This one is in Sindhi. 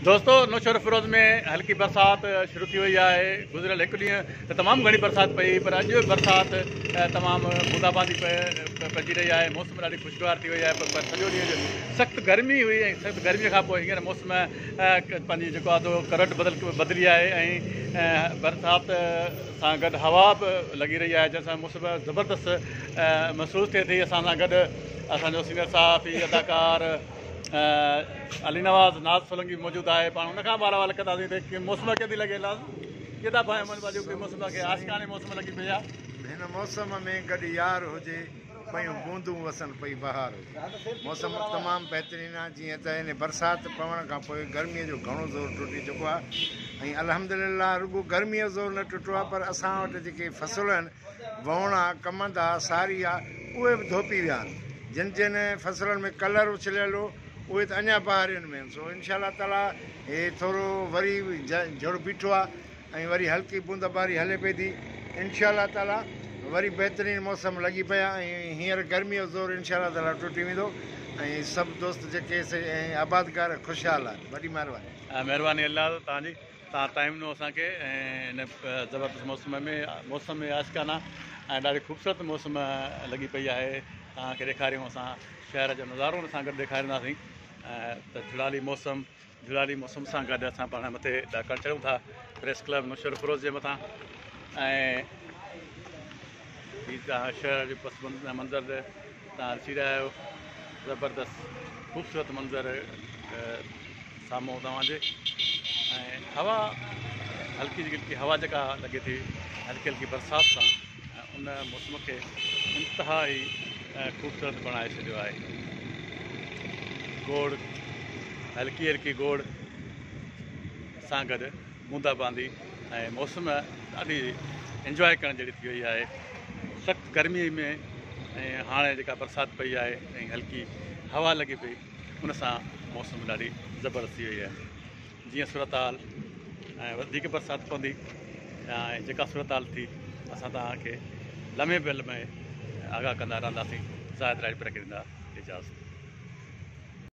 دوستو نوشهروفيروز ۾ هلڪي برسات شروع ٿي وئي آهي گذريل هڪ ڏينهن ته تمام گهڻي برسات پئي پر اڄ برسات تمام بوندا باندي پئجي رهي آهي موسم ڏاڍي خوشگوار ٿي وئي آهي پر سڄو ڏينهن سخت گرمي هئي ۽ سخت گرمي کان پوء هينئر موسم پنهنجي جيڪو آهي سو ڪرنٽ بدل بدلي آهي ۽ برسات سان گڏ هوا به لڳي رهي آهي جنهن سان موسم زبردست محسوس ٿئي ٿي اسان سان گڏ اسانجو سينئر صحافي اداڪار علي نواز ناز سولنگي موجود آهي پاڻ ان کان به حال احوال ڪنداسين ته ڪي موسم ڪيئن ٿي لڳي ناز ڪيئن ٿا ڀانئيو من باجو ڪي موسم کي عاشقاڻي موسم لڳي پئي آهي. هن موسم ۾ گڏ يار هجي پيون بوندون وسن پئي بهار هجي موسم تمام بهترين آهي جيئن ته هن برسات پوڻ کان پوء گرمي جو گهڻو زور ٽٽي چڪو آهي ۽ الحمدلله رڳو گرمي جو زور نه ٽٽو آهي پر اسان وٽ جيڪي فصل آهن ووڻ آ، ڪمند آ، ساري آ، اهي به ڌوپي ويا آهن. جن جن فصلن ۾ ڪلر اڇليل هو، اهي ته اڃا بهارين ۾ آهن. سو انشاء الله تعاليٰ هي ٿورو وري جهڙ بيٺو آ ۽ وري هلڪي بوند باري هلي پئي ٿي. انشاء الله تعاليٰ وري بهترين موسم لڳي پئي آ ۽ هينئر گرمي جو زور انشاء الله تعاليٰ ٽٽي ويندو ۽ سڀ دوست جيڪي سي ۽ آبادگار خوشحال آهن. وڏي مهرباني. مهرباني الله توهان جي. توهان ٽائيم ڏنو اسان کي ۽ هن زبردست موسم ۾ موسم عاشقانه ۽ ڏاڍي خوبصورت موسم لڳي پئي آهي توهان کي ڏيکاريون اسان شهر جو نظارو ان سان گڏ ڏيکارينداسين ته جھڙالي موسم جھڙالي موسم سان گڏ اسان پاڻ مٿي ڏاڪڻ چڙهون ٿا پريس ڪلب نوشهروفيروز جي مٿان ۽ هي توهان شهر جو پس منظر توهان ڏسي رهيا آهيو زبردست خوبصورت منظر سامهون توهان جي ۽ هوا هلڪي هلڪي هوا جيڪا لڳي ٿي هلڪي هلڪي برسات سان ان موسم کي انتهائي خوبصورت بڻائي ڇڏيو آهي گوڙ هلڪي هلڪي گوڙ سان گڏ بوندا باندي ۽ موسم ڏاڍي انجواء ڪرڻ جهڙي ٿي وئي آهي سخت گرمي ۾ ۽ هاڻي جيڪا برسات پئي آهي ۽ هلڪي هوا لڳي پئي ان سان موسم ڏاڍي زبردست ٿي وئي آهي جيئن صورتحال ۽ وڌيڪ برسات پوندي ۽ جيڪا صورتحال ٿي اسان توهان کي لمحي به لمحي آگاهه ڪندا رهنداسين زاهد راڄپر کي ڏيندا اجازت.